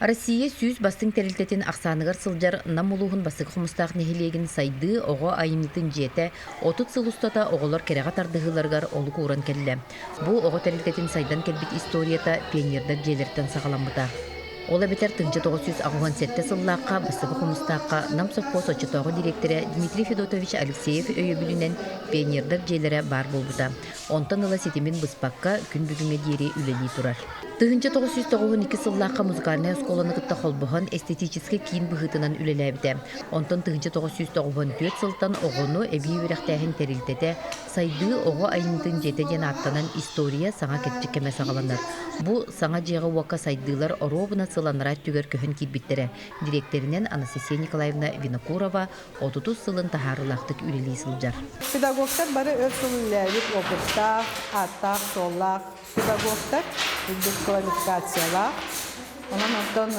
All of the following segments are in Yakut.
Россия 100 бастыҥ тэрилтэтин ахсааныгар сылдьар Нам улууһун Бастакы Хомустаах нэһилиэгин Сайдыы оҕо айымньытын дьиэтэ 30 сыл устата оҕолор кэрэҕэ тардыһыыларыгар олук ууран кэллэ. Бу оҕо тэрилтэтин сайдан кэлбит историята пионердар дьиэлэриттэн саҕаламмыта. Ол эбэтэр 1987 сыллаахха Бастакы Хомустаахха Нам сопхуос оччотооҕу дириэктэрэ Дмитрий Федотович Алексеев өйөбүлүнэн пионердар дьиэлэрэ баар буолбута. Онтон ыла ситимин быспакка күн бүгүҥҥэ диэри үлэлии турар. 1992 сыллаахха музыкальнай оскуоланы кытта холбоһон эстетическэй киин быһыытынан үлэлээбитэ. Онтон 1994 сылтан оҕону эбии үөрэхтээһин тэрилтэтэ Сайдыы оҕо айымньытын дьиэтэ диэн ааттанан история саҥа кэрчик кэмэ саҕаланар. Бу саҥа дьиэҕэ-уокка сайдыылар оруобуна сыл анараа өттүгэр көһөн киирбиттэрэ. Дириэктэринэн Анастасия Николаевна Винокурова 30 сылын таһаарыылаахтык үлэлии сылдьар. Педагогтар бары өр сыл үлэлээбит опыттаах, ааттаах-суоллаах педагогтар, үрдүк квалификациялаах. Онон оттон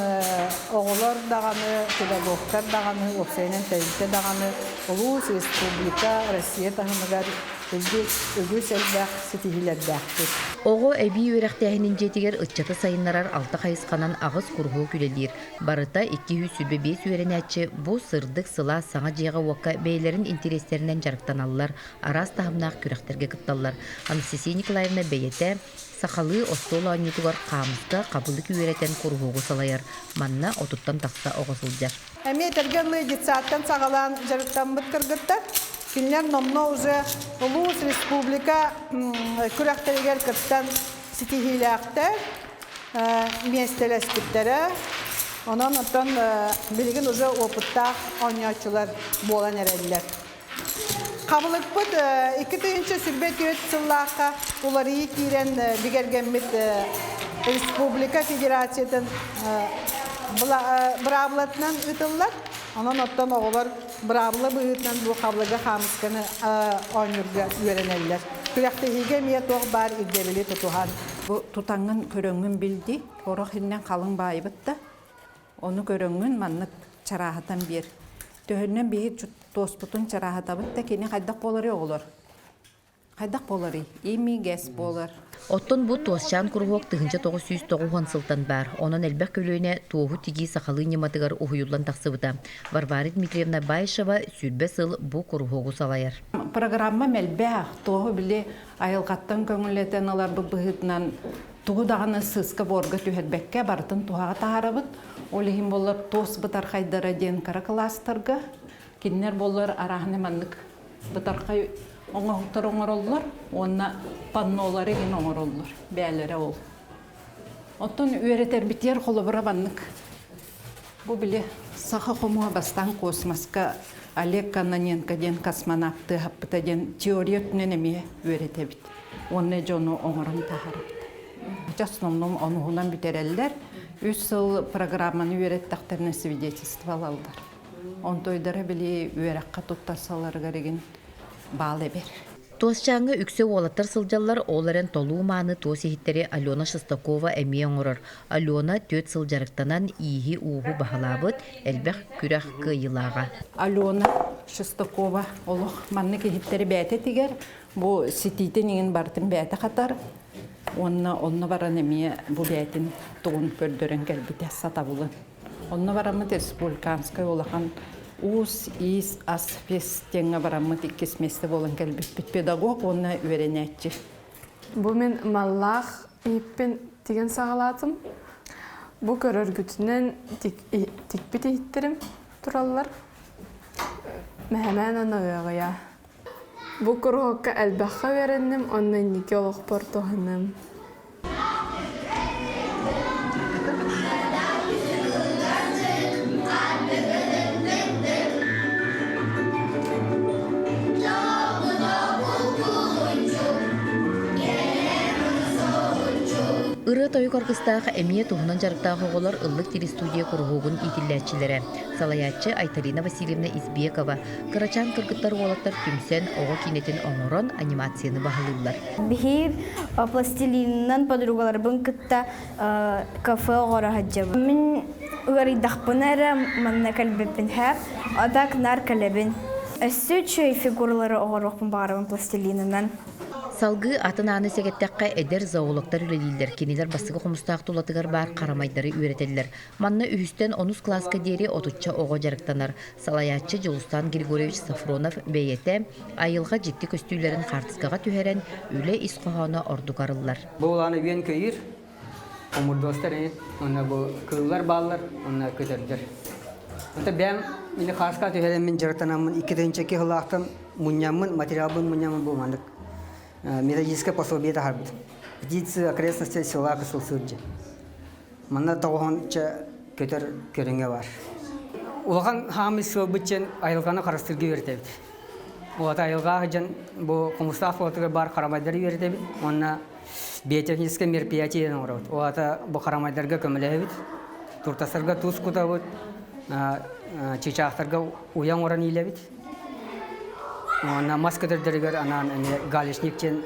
оҕолор даҕаны, педагогтар даҕаны, уопсайынан тэрилтэ даҕаны улуус, республика, Россия таһымыгар үрдүк, үгүс элбэх ситиһиилэрдээхпит. Оҕо эбии үөрэхтээһинин дьиэтигэр ыччаты сайыннарар алта хайысханан аҕыс куруһуок үлэлиир. Барыта 225 үөрэнээччи бу сырдык, сылаас саҥа дьиэҕэ-уокка бэйэлэрин интэриэстэринэн дьарыктаналлар, араас таһымнаах күрэхтэргэ кытталлар. Анастасия Николаевна бэйэтэ сахалыы остуол оонньуутугар хаамыска, хабылык үөрэтэн куруһуогу салайар. Манна отуттан тахса оҕо сылдьар. Эмиэ этэргэ детсадтан саҕалаан дьарыктаммыт кыргыттар. Кинилэр номнуо уже улуус, республика күрэхтэригэр кыттан ситиһиилээхтэр, миэстэлэспиттэрэ. Онон оттон билигин уже опыттаах оонньооччулар буолан эрэллэр. Хабылыкпыт 2024 сыллаахха уларыйыы киирэн бигэргэммит республика федерациятын быраабылатынан ыытыллар. Онон оттон оҕолор быраабыла быһыытынан бу хабылыгы хаамысканы оонньуурга үөрэнэллэр. Күрэхтэһиигэ эмиэ туох баар ирдэбили тутуһан. Бу тутаҥҥын көрөҥҥүн билди, орох иннэн халыҥ баайбыт да, ону көрөҥҥүн маннык чарааһатан биэр. Төһөннөн биһи туоспутун чарааһатабыт да кини хайдах буоларый оҕолор? Хайдах буоларый? Имигэс буолар. Оттон бу туосчаан куруһуок 1990 сылтан баар. Онон элбэх көлүөнэ туоһу тигии сахалыы ньыматыгар уһуйуллан тахсыбыта. Варвара Дмитриевна Баишева 20 сыл бу куруһуогу салайар. Программа мэлбээх, туоһу били айылҕаттан көҥүллэтэн ыларбыт быһыытынан тугу даҕаны сыыска-буорга түһэрбэккэ барытын туһаҕа таһаарабыт. Ол иһин буоллар туос бытархайдара диэн кыра кылаастарга кинилэр буоллар арааһынай маннык бытархай оҥоһуктар оҥороллор уонна паннолары иһин оҥороллор бээлэрэ ол. Оттон үөрэтэрбитигэр холобура маннык бу били саха хомуһа бастаан космоска Олег Кононенко диэн космонавт тыаһаппыта диэн теория өттүнэн эмиэ үөрэтэбит. Уонна дьону оҥорон таһаарабыт. Основном онуһунан бүтэрэллэр. Үс сыл программаны үөрэттэхтэринэ свидетельство ылаллар. Онтойдара били үөрэххэ туттарсалларыгар игин баал эбэр. Туосчааҥҥа үксэ уолаттар сылдьаллар, ол эрэн толуу мааны туос иһиттэри Алена Шестакова эмиэ оҥорор. Алена 4 сыл дьарыктанан ииһи-ууһу баһылаабыт, элбэх күрэх кыайыылааҕа. Алена Шестакова олох маннык иһиттэри бэйэтэ тигэр, бу ситиитин иҥин барытын бэйэтэ хатар уонна онно баран эмиэ бу бэйэтин тугун көрдөрөн кэлбитэ сатабылын. Онно бараммыт республиканскай улахан уус, иис, ас фестиҥҥэ бараммыт иккис миэстэ буолан кэлбиппит педагог уонна үөрэнээччи. Бу мин маллаах иһиппин тигэн саҕалаатым. Бу көрөргүтүнэн тикпит иһиттэрим тураллар. Мэһэмээн аныгыаҕыйа. Бу куруһуокка элбэххэ үөрэнним уонна инники олохпор туһаныам. Ырыа-тойук аргыстаах эмиэ туһунан дьарыктаах оҕолор Ыллык телестудия куруһуогун иитиллээччилэрэ, салайааччы Айталина Васильевна Избекова, кырачаан кыргыттар уолаттар түмсэн оҕо киинэтин оҥорон анимацияны баһылыыллар. Биһиги пластилинынан подругаларбын кытта кафе оҕоро сылдьабын. Мин ыарыйдахпына эрэ манна кэлбиппин һээп, а так наар кэлэбин. Өссө үчүгэй фигуралары оҥоруохпун баҕарабын пластилинынан. Салгыы атын ааны сэгэттэххэ, эдэр зоологтар үлэлииллэр. Кинилэр бастакы хомустаах тулатыгар баар харамайдары үөрэтэллэр. Манна үһүстэн онус кылааска диэри отучча оҕо дьарыктанар. Салайааччы Дьулустаан Григорьевич Софронов бэйэтэ айылҕа дьикти көстүүлэрин хаартыскаҕа түһэрэн, үлэ ис хоһооно ордук арыллар. Бу улаана үөн-көйүүр, омурдуостар ини, уонна бу кыыллар бааллар, уонна көтөрдөр. Онто бэйэм ини хааска түһэрэммин дьарыктанаммын 2002 сыллаахтан мунньаммын, материалбын мунньаммын бу маннык методическое пособие таһаарбытым. Птицы окрестности села Кысыл-Сырдьы. Манна тоҕоһонча көтөр көрүҥэ бар. Улахан хаамый сыалбыт диэн айылҕаны харыстыырга үөрэтэбит. Уота айылҕа дьон бу Хомустаах флотугар баар харамайдары үөрэтэбит уонна биотехническое мероприятие диэн оҥоробут. Уота бу харамайдарга көмөлөһөбүт, туртастарга туус кутабыт, чыычаахтарга уйа оҥорон иилэбит. Уонна мас көтөрдөрүгэр анаан эмиэ галечник диэн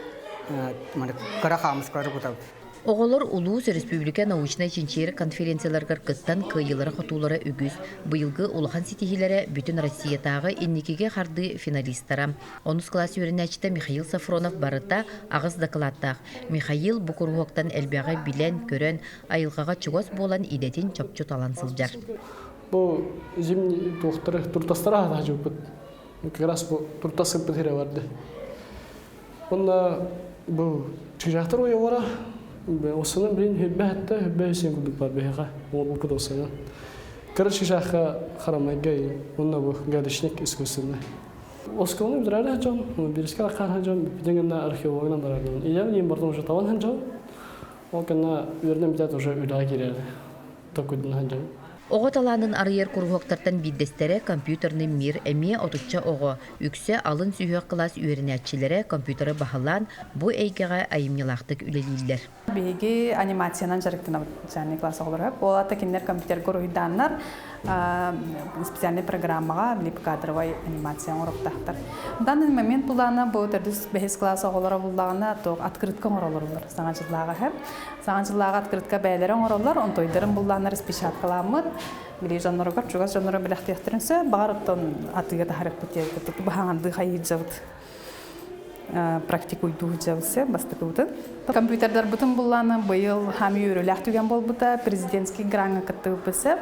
кыра хаамыскалары кутабыт. Оҕолор улуус, өрөспүүбүлүкэ научнай-чинчийэр конференцияларыгар кыттан кыайыылара-хотуулара үгүс. Быйылгы улахан ситиһиилэрэ Бүтүн Россиятааҕы инникигэ хардыы финалистара. Онус кылаас үөрэнээччитэ Михаил Софронов барыта аҕыс дакылааттаах. Михаил бу куруһуоктан элбэҕи билэн-көрөн, айылҕаҕа чугас буолан идэтин чопчу талан сылдьар. Бу зимний туохтары туртастара аһатаһдьыбыппыт. Как раз бу туртас сыппыт хире барды. Онна бу чыжаахтар уйалара осынан билин хүббэ хатта хүббэ сен курдук бар биһиэхэ оҥорбуппут осынан. Кыра чыжаахха харамайга онно бу гадочник искусственный. Осколны бүтэрэр дьон, биирискэ архаан дьон, бүтүн гына археологынан барар дьон. Ийэм иин бартон уже табан дьон. Ол кэннэ үөрэнэн бүтээт уже үлэҕэ киирэр токуйдун дьон. Оҕо талаанын арыйар куруһуоктартан биирдэстэрэ «Компьютерный мир» эмиэ отучча оҕо, үксэ алын сүһүөх кылаас үөрэнээччилэрэ компьютеры баһылаан, бу эйгэҕэ айымньылаахтык үлэлииллэр. Биһиги анимациянан дьарыктанабыт специальный класс оҕолоро. Ол аата кинилэр компьютерга уруһуйдааннар специальный программаҕа кадровай анимация оҥоруохтаахтар. В данный момент булаана бу төрдүс бэһис класс оҕолоро буллаҕына туох открытка оҥороллор саҥа дьыллааҕы иһэ. Саҥа дьыллааҕы открытка бэйэлэрэ оҥороллор, онтойдорун буллааннар распечаткаламмыт, били дьонноругар, чугас дьонноро бэлэхтиэхтэрин сөп, баҕар оттон атыыга таһарыахпыт диэбит баһаҥардыы хайыырдьабыт практикуйдуу сылдьабыт бастакыбытын. Компьютердарбытын буллааны быйыл хами үөрүүлээх түгэн буолбута, президентский граҥҥа кыттыбыппыт сөп.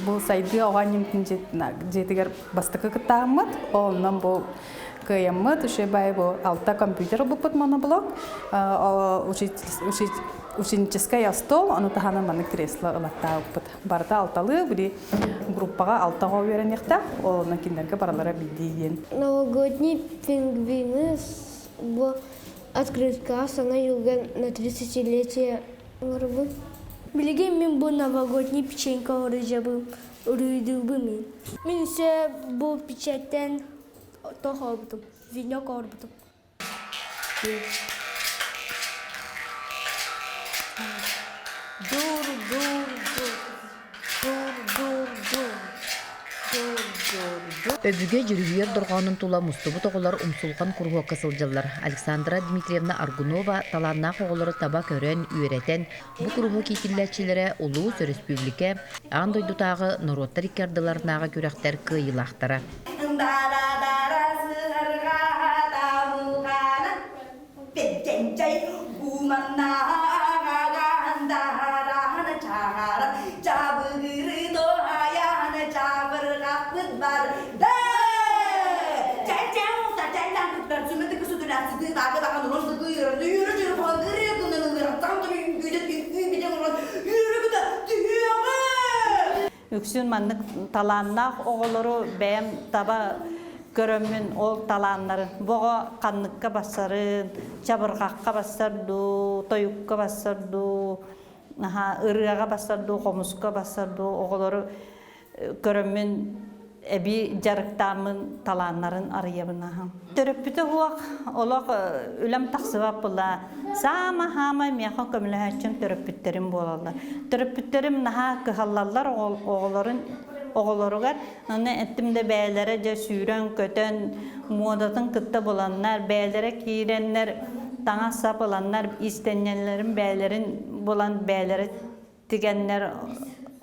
Бу сайдыы оҕо анньымтын дьиэтигэр бастакы кыттааммыт, онон бу Кыайаммыт үчүгэй бу алта компьютер ылбыппыт моноблок, ученическай остуол, ону таһынан маннык кресло ылаттаабыппыт. Барыта алталыы, били группаҕа алтаҕа үөрэниэхтээх, ол онон кинилэргэ баралара билдии диэн. Новогодний пингвины бу открыткаҕа саҥа юга на 30-летие оҥоробун. Билигин мин бу новогодний печенька оҥорожабын, уруйдуубун мин. Мин өссө бу печаттан Туох оорбутум? Венок оорбутум. Дур, дур, дур. Дур, дур, дур. Дур, дур, дур. Өбүгэ дьүрүһүйэр дорҕоонун тула мустубут оҕолор умсулҕан куруһуокка сылдьаллар. Александра Дмитриевна Аргунова талааннаах оҕолору таба көрөн, үөрэтэн, бу куруһуок иитиллээччилэрэ улуус, өрөспүүбүлүкэ, аан дойдутааҕы норуоттар икки ардыларынааҕы күрэхтэр кыайыылаахтара. Үксүн маннык талааннаах оҕолору бэйэм таба көрөммүн ол талааннарын бу оҕо ханныкка бассарын, чабырҕахха бассар дуу, тойукка бассар дуу, ырыаҕа бассар дуу, хомуска бассар дуу оҕолору көрөммүн эбии дьарыктааммын талааннарын арыйабын аһам. Төрөппүтэ суох олох үлэм тахсыбат була. Саама хаамай миэхэ көмөлөһөөччүм төрөппүттэрим буолаллар. Төрөппүттэрим наһаа кыһаллаллар оҕолорун оҕолоругар. Аны эттим да бэйэлэрэ дьэ сүүрэн-көтөн муодатын кытта буланнар, бэйэлэрэ киирэннэр таҥас-сап ыланнар, иистэнньэллэрин бэйэлэрин булан бэйэлэрэ тигэннэр.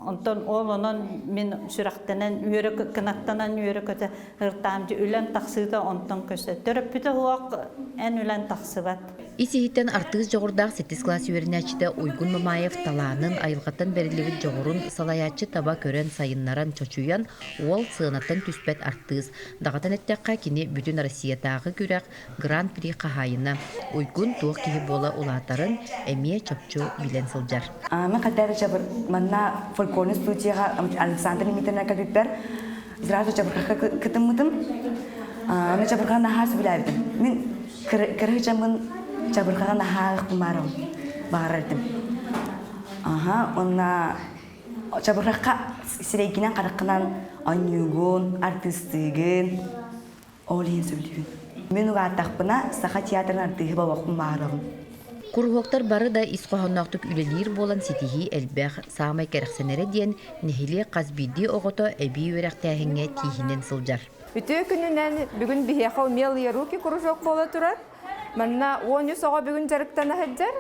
Онтон ол онон мин сүрэхтэнэн үөрэ кынаттанан үөрэ көтө ыртаам үлэн тахсыыта онтон көстө. Төрөппүтэ суох эн үлэн тахсыбат. Ис иһиттэн артыыс дьоҕурдаах сэттис кылаас үөрэнээччитэ Уйгун Мамаев талаанын, айылҕаттан бэриллибит дьоҕурун салайааччы таба көрөн, сайыннаран, чочуйан, уол сыанаттан түспэт артыыс. Даҕатан эттэххэ, кини бүтүн Россиятааҕы күрэх Гран-при хаһаайына. Уйгун туох киһи буола улаатарын эмиэ чопчу билэн сылдьар. Мен хотя чабыр манна фольклорный студияға Александр Дмитриевна кэлбиппэр сразу чабырхахка кытыммытым. Аны чабырҕаҕа наһаа сөбүлээбитим. Мин кырыһычаммын чабырҕаҕа наһаа ыкпымаарым баҕарар этим. Аха, онна чабырҕахха сирэйгинэн хараххынан оонньуугун, артыыстыыгын. Ол иһин сөбүлүүбүн. Мин улааттахпына Саха театрын артыыһы буолуохпун баҕарабын. Куруһуоктар бары да ис хоһоонноохтук үлэлиир буолан ситиһии элбэх, саамай кэрэхсэнэрэ диэн нэһилиэк хас биирдии оҕото эбии үөрэхтээһиҥҥэ тииһинэн сылдьар. Үтүө күнүнэн бүгүн биһиэхэ «Умелые руки» кружок буола турар. Манна 13 оҕо бүгүн дьарыктана сылдьар.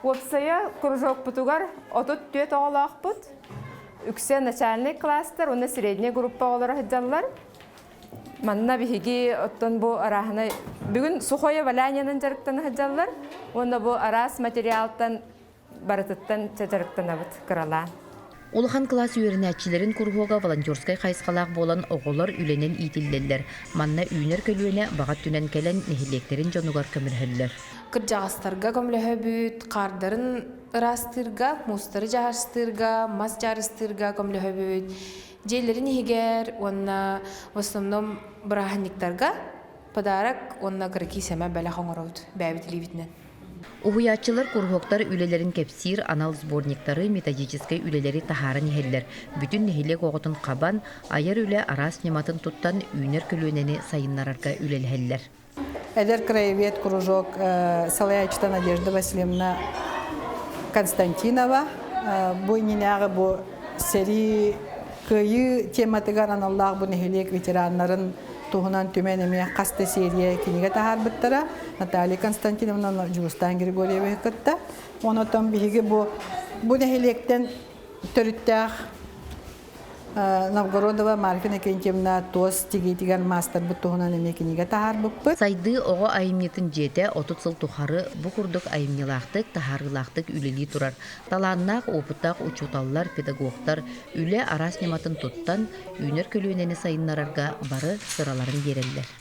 Уопсайа кружокпутугар 34 оҕолоохпут. Үксэ начальный класстар уонна средняя группа оҕолоро сылдьаллар. Манна биһиги оттон бу арааһынай бүгүн сухое валяньянан дьарыктана сылдьаллар уонна бу араас материалтан барытыттан дьарыктанабыт кыралаан. Улахан кылаас үөрэнээччилэрин куруһуога волонтерскай хайысхалаах буолан оҕолор үлэнэн иитиллэллэр. Манна үүнэр көлүөнэ баҕа өттүнэн кэлэн нэһилиэктэрин дьонугар көмөлөһөллөр. Кырдьаҕастарга көмөлөһөбүт, хаардарын ыраастыырга, муустары дьаарыстыырга, мас дьаарыстыырга көмөлөһөбүт. Дьиэлэрин иһигэр уонна в основном бырааһынньыктарга подарок уонна кыракий сэмэ бэлэх оҥоробут бэйэбит илиибитинэн. Уһуйааччылар куруһуоктар үлэлэрин кэпсиир анал сборниктары, методическай үлэлэри таһааран иһэллэр. Бүтүн нэһилиэк оҕотун хабан, айар үлэ араас ньыматын туттан үүнэр көлүөнэни сайыннарарга үлэлэһэллэр. Эдэр краевед кружок салайааччыта Надежда Васильевна Константинова бу иннинээҕи бу сэрии кыайыы тематыгар аналлаах бу нэһилиэк ветераннарын туһунан түмэн эмиэ хас да серия кинигэ таһаарбыттара Наталья Константиновна Дьулустаан Григорьевиһы кытта. Онотон биһиги бу бу нэһилиэктэн төрүттээх Новгородова Марфа Иннокентьевна туос тигиитигэр маастарбыт туһунан эмиэ кинигэ таһаарбыппыт. Сайдыы оҕо айымньытын дьиэтэ 30 сыл тухары бу курдук айымньылаахтык, таһаарыылаахтык үлэлии турар. Талааннаах, уопуттаах учууталлар, педагогтар үлэ араас ньыматын туттан, үүнэр көлүөнэни сайыннарарга бары сыраларын биэрэллэр.